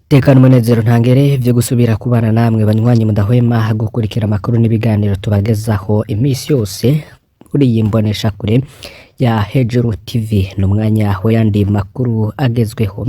Tekana umunezero ntangere vyo gusubira kubana namwe banywanyi mudahwema gukurikira amakuru n'ibiganiro tubagezaho iminsi yose kuri iyi mboneshakure ya Hejuru TV. Ni umwanya w'ayandi makuru agezweho,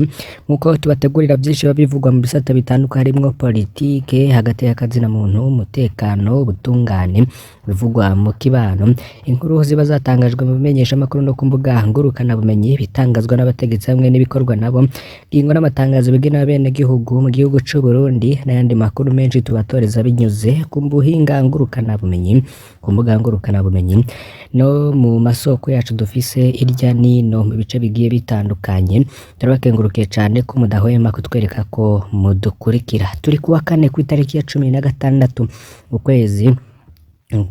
nk'uko tubategurira vyinshi biba bivugwa mu bisata bitandukanye, harimwo politike, hagati y'akazina muntu, umutekano, ubutungane, bivugwa mu kibano, inkuru ziba zatangajwe mu bimenyeshamakuru no ku mbuga ngurukanabumenyi, bitangazwa n'abategetsi hamwe n'ibikorwa nabo, ingingo n'amatangazo bigenewe abenegihugu mu gihugu c'u Burundi, n'ayandi makuru menshi tubatoreza binyuze ku buhinga ngurukanabumenyi, ku mbuga ngurukanabumenyi no mu masoko yacu dufise irya nino mu bice bigiye bitandukanye. Turabakengurukiye cane ko mudahwema kutwereka ko mudukurikira. Turi kuwa kane, kw'itariki ya 16 ukwezi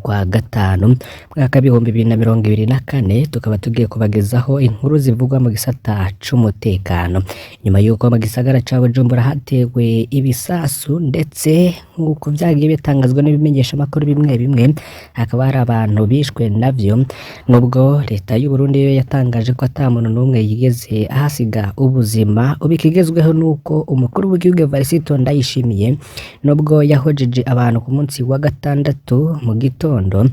kwa gatanu, mwaka 2024, tukaba tugiye kubagezaho inkuru zivugwa mu gisata c'umutekano, nyuma y'uko mu gisagara ca Bujumbura hatewe ibisasu, ndetse nk'uko vyagiye bitangazwa n'ibimenyeshamakuru bimwe bimwe, hakaba hari abantu bishwe navyo, nubwo leta y'u Burundi yo yatangaje ko ata muntu n'umwe yigeze ahasiga ubuzima. Ubu ikigezweho nuko umukuru w'igihugu Evariste Ndayishimiye, nubwo yahojeje abantu ku munsi wa gatandatu mu gitondo,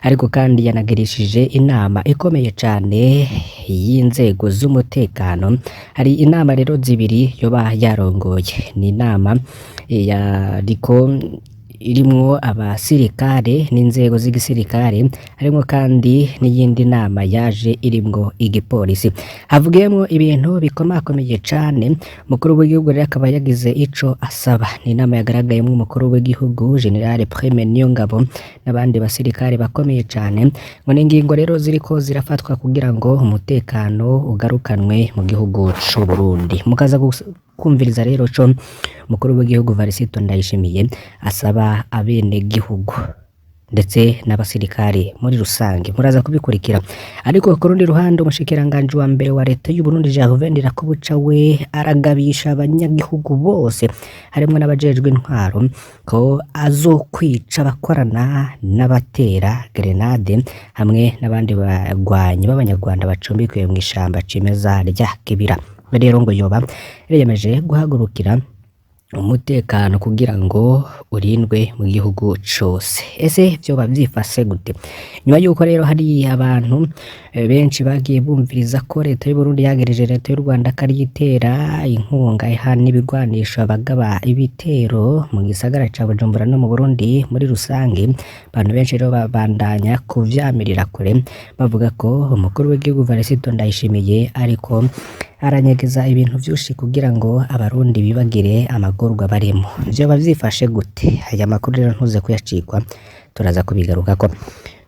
ariko kandi yanagirishije inama ikomeye cane y'inzego z'umutekano. Hari inama rero zibiri yoba yarongoye, ni inama yariko irimwo abasirikare n'inzego z'igisirikare, harimwo kandi n'iyindi nama yaje irimwo igipolisi. Havugiyemwo ibintu bikomakomeye cane. Umukuru w'igihugu rero akaba yagize ico asaba. Ni inama yagaragayemwo umukuru w'igihugu General Prime Niyongabo n'abandi basirikare bakomeye cane, ngo ni ingingo rero ziriko zirafatwa kugira ngo umutekano ugarukanwe mu gihugu c'u Burundi. Mukaza kumviriza rero co umukuru w'igihugu Evariste Ndayishimiye asaba abenegihugu ndetse n'abasirikare muri rusange, muraza kubikurikira. Ariko ku rundi ruhande, umushikiranganji wa mbere wa leta y'u Burundi Gervais Ndirakobuca we aragabisha abanyagihugu bose, harimwo n'abajejwe intwaro, ko azokwica abakorana n'abatera grenade hamwe n'abandi bagwanyi b'abanyarwanda bacumbikiwe mw'ishamba cimeza rya Kibira. Rero ngo yoba yiyemeje guhagurukira umutekano kugira ngo urindwe mu gihugu cose. Ese vyoba vyifashe gute? Nyuma yuko rero hari abantu benshi bagiye bumviriza ko leta y'u Burundi yagereje leta y'u Rwanda ko ariyo itera inkunga iha n'ibigwanisho abagaba ibitero mu gisagara ca Bujumbura no mu Burundi muri rusange, abantu benshi rero babandanya kuvyamirira kure, bavuga ko umukuru w'igihugu Evariste Ndayishimiye ariko aranyegeza ibintu vyinshi kugira ngo abarundi bibagire amagorwa barimo. Vyoba vyifashe gute? Aya makuru rero ntuze kuyacikwa, turaza kubigarukako.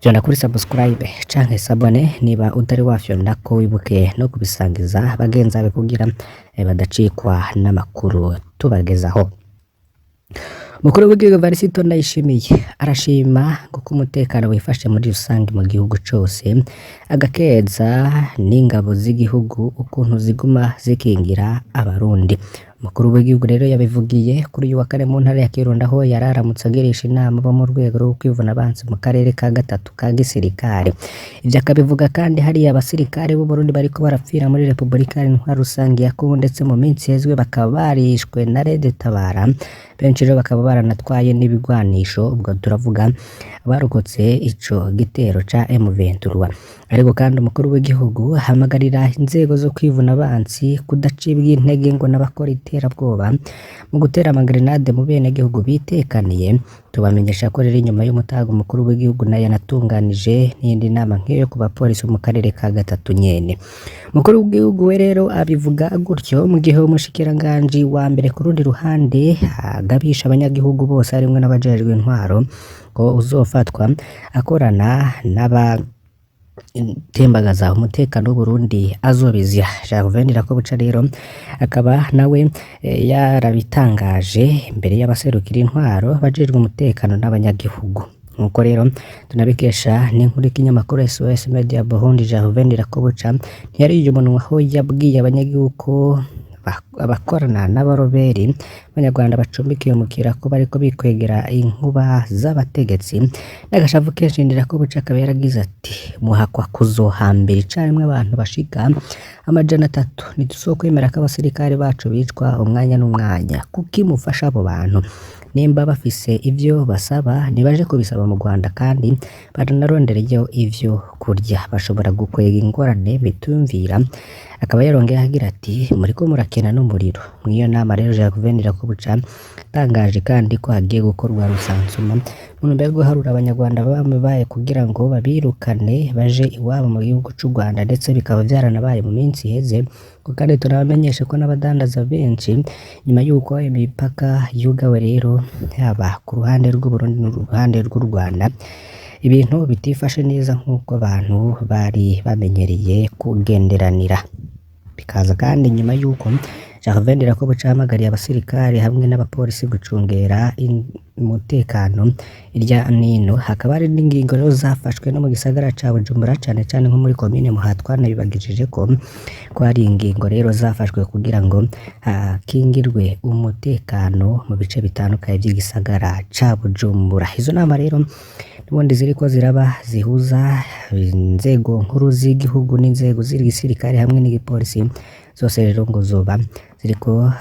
Fyonda kuri subscribe canke s'abonner niba utari wafyondako, wibuke no kubisangiza bagenzi bawe kugira badacikwa n'amakuru tubagezaho. Umukuru w'igihugu Evariste Ndayishimiye arashima kuko umutekano wifashe muri rusange mu gihugu cose, agakeza n'ingabo z'igihugu ukuntu ziguma zikingira abarundi. Umukuru w'igihugu rero yabivugiye kuri uyu wa kane mu ntara ya Kirundo, aho yararamutse agirisha inama bo mu rwego rwo kwivuna abansi mu karere ka gatatu ka gisirikare. Ivyo akabivuga kandi hariya abasirikare b'u Burundi bariko barapfira muri Repubulika Iharanira Rusange ya Kongo, ndetse mu minsi iheze bakaba barishwe na Red Tabara, benshi rero bakaba baranatwaye n'ibigwanisho, ubwo turavuga abarokotse ico gitero ca M23. Ariko kandi umukuru w'igihugu ahamagarira inzego zo kwivuna abansi kudacibwa intege ngo n'abakora iterabwoba mu gutera amagrenade mu benegihugu bitekaniye. Tubamenyesha ko rero inyuma y'umutaga umukuru w'igihugu naye yanatunganije n'iyindi nama nk'iyo ku bapolisi mu karere ka gatatu nyene. Umukuru w'igihugu we rero abivuga gutyo mu gihe umushikiranganji wa mbere ku rundi ruhande agabisha abanyagihugu bose, harimwo n'abajejwe intwaro, ko uzofatwa akorana n'aba tembagaza umutekano w'Uburundi azobizira. Gervais Ndirakobuca rero akaba nawe yarabitangaje imbere y'abaserukira intwaro, abajejwe umutekano n'abanyagihugu. Nkuko rero tunabikesha n'inkuru y'ikinyamakuru SOS Media Burundi, Gervais Ndirakobuca ntiyariye umunwa aho yabwiye abanyagihugu ko abakorana n'abaroberi b'abanyarwanda bacumbikiye mu kira ko bariko bikwegera inkuba z'abategetsi. N'agashavu kenshi Ndirakobuca akaba yaragize ati: "Muhakwa kuzohambira icarimwe abantu bashika 300, ntituzokwemera ko abasirikare bacu bicwa umwanya n'umwanya. Kuki mufasha abo bantu? Nimba bafise ivyo basaba nibaje kubisaba mu Rwanda kandi baranarondereyo ivyo kurya, bashobora gukwega ingorane bitumvira." Akaba yarongeye agira ati: "Muriko murakina n'umuriro." Mw'iyo nama rero Gervais Ndirakobuca yatangaje kandi ko hagiye gukorwa rusansuma mu ntumbero yo guharura abanyarwanda babaye kugira ngo babirukane baje iwabo mu gihugu c'u Rwanda, ndetse bikaba vyaranabaye mu minsi iheze. Kandi turabamenyesha ko n'abadandaza benshi nyuma y'uko imipaka yugawe rero yaba ku ruhande rw'Uburundi n'uruhande rw'u Rwanda, ibintu bitifashe neza nk'uko abantu bari bamenyereye kugenderanira. Bikaza kandi nyuma y'uko Gervais Ndirakobuca ahamagariye abasirikare hamwe n'abapolisi gucungera umutekano irya nino. Hakaba hari n'ingingo rero zafashwe no mu gisagara ca Bujumbura, cane cane nko muri komine Muha, twanabibagijije ko hari ingingo rero zafashwe kugira ngo hakingirwe umutekano mu bice bitandukanye vy'igisagara ca Bujumbura. Izo nama rero n'ubundi ziriko ziraba zihuza inzego nkuru z'igihugu n'inzego z'igisirikare hamwe n'igipolisi, zose rero ngo zoba ziriko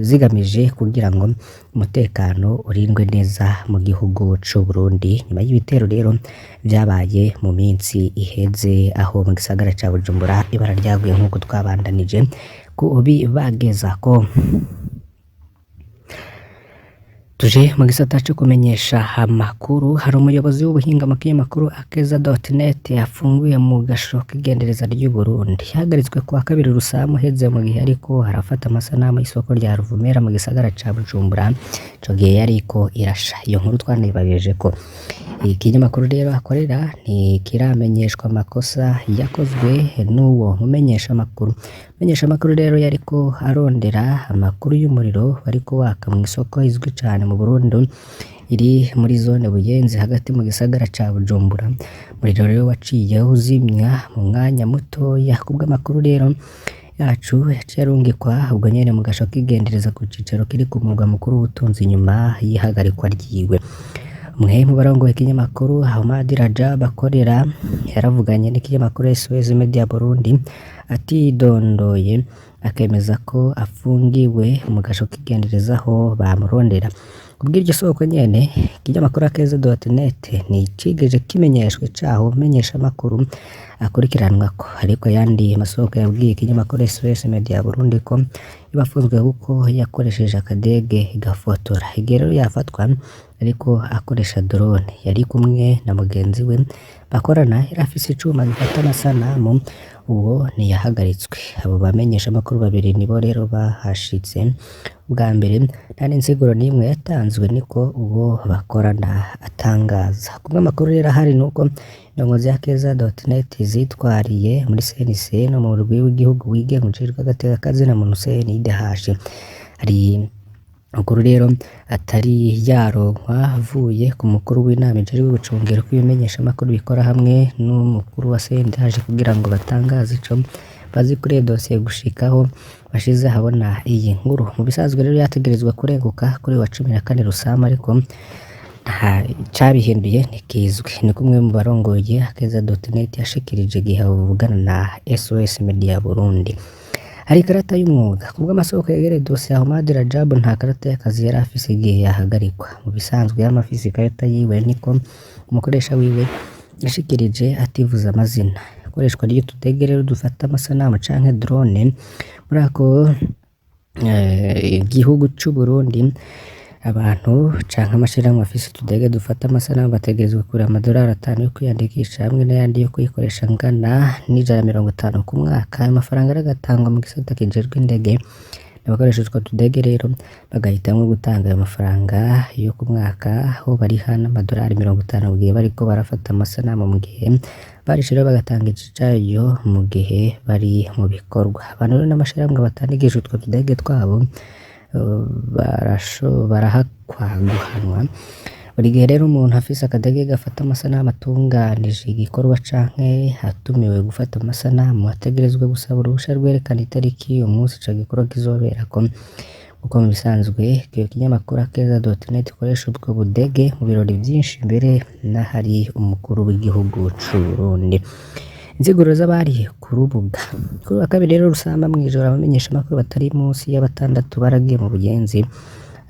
zigamije kugira ngo umutekano urindwe neza mu gihugu c'u Burundi, nyuma y'ibitero rero vyabaye mu minsi iheze aho mu gisagara ca Bujumbura ibara ryaguye nk'uko twabandanije kubibagezako. Tuje mu gisata co kumenyesha amakuru, hari umuyobozi w'ubuhinga mu kinyamakuru Akeza.net afunguye mu gasho k'igendereza ry'u Burundi. Yahagaritswe kuwa kabiri Rusamu uheze mu gihe ariko arafata amasanamu y'isoko rya Ruvumera mu gisagara ca Bujumbura, ico gihe yariko irasha. Iyo nkuru twanayibagejeje ko ikinyamakuru rero akorera ntikiramenyeshwa amakosa yakozwe n'uwo mumenyeshamakuru. Umumenyeshamakuru rero yariko arondera amakuru y'umuriro wariko waka mw'isoko izwi cane mu Burundi iri muri zone Buyenzi hagati mu gisagara ca Bujumbura. Umuriro rero waciye uzimya mu mwanya mutoya. Kubw'amakuru rero yacu yaciye arungikwa ubwo nyene mu gasho k'igendereza ku cicaro kiri ku murwa mukuru w'ubutunzi nyuma y'ihagarikwa ryiwe. Umwe mu barongoye ikinyamakuru Ahmad Rajab akorera yaravuganye n'ikinyamakuru SOS Media Burundi atidondoye, akemeza ko afungiwe mu gasho k'igendereza aho bamurondera. Kubw'iryo soko nyene, ikinyamakuru Akeza.net nticigeze kimenyeshwa icaho umumenyeshamakuru akurikiranwako, ariko ayandi masoko yabwiye ikinyamakuru SOS Media Burundi ko yoba afunzwe kuko yakoresheje akadege gafotora. Igihe rero yafatwa ariko akoresha drone, yari kumwe na mugenzi we bakorana yari afise icuma gifata amasanamu, uwo ntiyahagaritswe. Abo bamenyeshamakuru babiri nibo rero bahashitse ubwa mbere, nta n'insiguro n'imwe yatanzwe niko uwo bakorana atangaza. Kubw'amakuru rero ahari nuko indongozi ya Akeza.net zitwariye muri CNC no mu murwi w'igihugu wigenga ujejwe agateka kazina muntu CNIDH. Hari amakuru rero atari yaronkwa avuye ku mukuru w'inama ijejwe gucungera uko ibimenyeshamakuru bikora hamwe n'umukuru wa CNIDH kugira ngo batangaze ico bazi kuri iyo dosiye gushikaho bashize ahabona iyi nkuru. Mu bisanzwe rero yategerezwa kurenguka kuri wa 14 Rusama, ariko nta cabihinduye ntikizwi. Ni kumwe mu barongoye Akeza.net yashikirije igihe bavugana na SOS Media Burundi. Hari ikarata y'umwuga. Kubw'amasoko yegereye dosiye Ahmad Rajab nta karata y'akazi yari afise igihe yahagarikwa. Mu bisanzwe yama afise ikarata yiwe, niko umukoresha wiwe yashikirije ativuze amazina. Ikoreshwa ry'utudege rero dufata amasanamu canke drone muri ako gihugu c'u Burundi, abantu canke amashirahamwe afise utudege dufata amasanamu bategerezwa kuriha amadorari 5 yo kwiyandikisha hamwe n'ayandi yo kuyikoresha angana n'150 ku mwaka. Ayo mafaranga rero agatangwa mu gisata kijejwe indege. Abakoresha utwo tudege rero bagahitamwo gutanga ayo mafaranga yo ku mwaka, aho bariha n'amadorari 50 mu gihe bariko barafata amasanamu, mu gihe barishe rero bagatanga igice cayo mu gihe bari mu bikorwa. Abantu rero n'amashirahamwe batandikisha utwo tudege twabo barahakwa guhanwa. Buri gihe rero umuntu afise akadege gafata amasanamu atunganije igikorwa canke atumiwe gufata amasanamu ategerezwa gusaba uruhusha rwerekana itariki umunsi ico gikorwa kizoberako. Kuko mu bisanzwe ico kinyamakuru akeza.net ikoresha ubwo budege mu birori vyinshi mbere n'ahari umukuru w'igihugu c'Uburundi. Insiguro z'abari ku rubuga. Kuri uyu wa kabiri rero Rusamba mw'ijoro abamenyeshamakuru batari munsi ya batandatu baragiye mu Buyenzi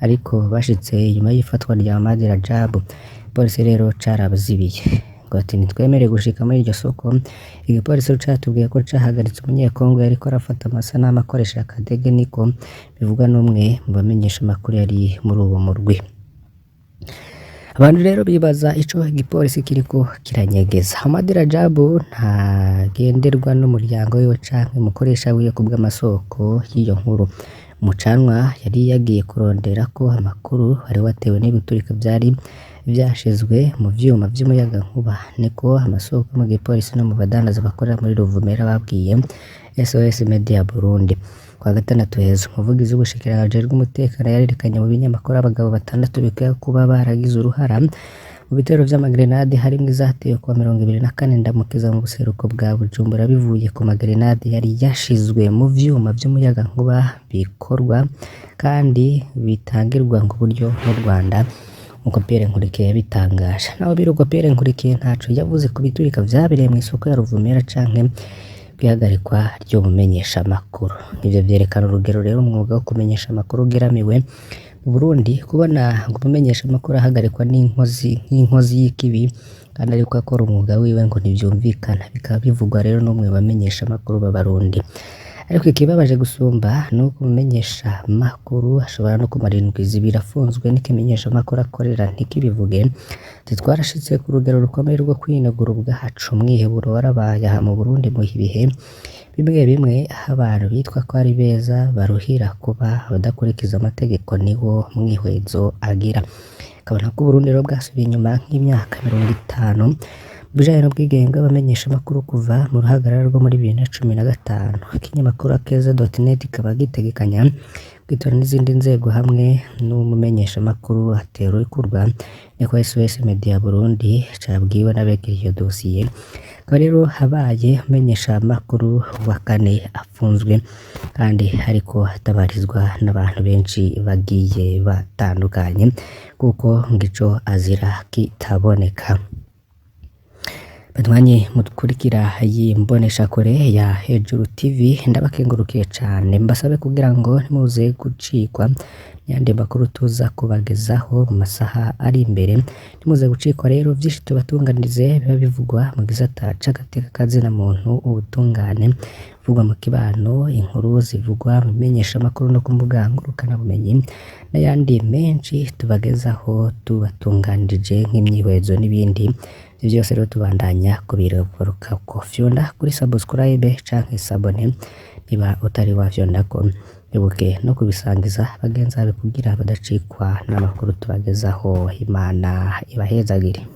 ariko bashitse inyuma y'ifatwa rya Ahmad Rajab. Igipolisi rero carabazibiye. Ngo ati ntitwemerewe gushika muri iryo soko. Igipolisi catubwiye ko cahagaritse umunyekongo yariko arafata amasanamu akoresheje akadege niko bivugwa n'umwe mu bamenyeshamakuru yari muri uwo murwi. Abantu rero bibaza ico igipolisi kiriko kiranyegeza. Ahmad Rajab ntagenderwa n'umuryango wiwe canke umukoresha wiwe kubw'amasoko y'iyo nkuru. Umucanwa yari yagiye kuronderako amakuru wari watewe n'ibiturika vyari vyashizwe mu vyuma vy'umuyagankuba. Niko amasoko mu gipolisi no mu badandaza bakorera muri Ruvumera babwiye SOS Media Burundi. Kuwa gatandatu heza umuvugizi w'ubushikiranganji bw'umutekano yarerekanye mu binyamakuru abagabo batandatu bikekwa kuba baragize uruhara mu bitero vy'amagrenade harimwo izatewe kuwa 24 Ndamukiza mu buseruko bwa Bujumbura bivuye ku magrenade yari yashizwe mu vyuma vy'umuyagankuba bikorwa kandi bitangirwa ngo uburyo n'u Rwanda nkuko Pierre Nkurikiye yabitangaje. Naho biruko Pierre Nkurikiye ntaco yavuze ku biturika vyabereye mw'isoko ya Ruvumera canke kw'ihagarikwa ry'ubumenyeshamakuru. Ivyo vyerekana urugero rero umwuga wo kumenyesha amakuru ugeramiwe mu Burundi kubona ngo umumenyeshamakuru ahagarikwa n'inkozi nk'inkozi y'ikibi kandi ariko akora umwuga wiwe ngo ntivyumvikana bikaba bivugwa rero n'umwe mu bamenyeshamakuru b'abarundi. Ariko ikibabaje gusumba nuko umumenyeshamakuru ashobora no kumara indwi zibiri afunzwe n'ikimenyeshamakuru akorera ntikibivuge. Ati twarashitse ku rugero rukomeye rwo kwinegura ubwacu umwiheburo warabaye aha mu Burundi mu bihe bimwe bimwe aho abantu bitwa ko ari beza baruhira kuba abadakurikiza amategeko niwo mwihwezo agira. Akabona ko Uburundi rero bwasubiye inyuma nk'imyaka 50 mu bijanye n'ubwigenge bw'abamenyeshamakuru kuva mu ruhagarara rwo muri 2015. Ikinyamakuru akeza.net kikaba gitegekanya kwitora n'izindi nzego hamwe n'umumenyeshamakuru aterukurwa niko SOS Media Burundi cabwiwe n'abegereye iyo dosiye. Akaba rero habaye umumenyeshamakuru wa kane afunzwe kandi ariko atabarizwa n'abantu benshi bagiye batandukanye kuko ngico azira kitaboneka. Banywanyi mudukurikira iyi mboneshakure ya Hejuru TV ndabakengurukiye cane mbasabe kugira ngo ntimuze gucikwa n'ayandi makuru tuza kubagezaho mu masaha ari imbere. Ntimuze gucikwa rero vyinshi tubatunganirize biba bivugwa mu gisata c'agateka kazina muntu, ubutungane, bivugwa mu kibano, inkuru zivugwa mu bimenyeshamakuru no ku mbuga ngurukanabumenyi n'ayandi menshi tubagezaho tubatunganirije nk'imyihwezo n'ibindi. Ivyo vyose rero tubandanya kubigarukako. Fyonda kuri subscribe canke s'abone niba utari wafyondako. Ibuke no kubisangiza bagenzi bawe kugira badacikwa n'amakuru tubagezaho. Imana ibahezagire.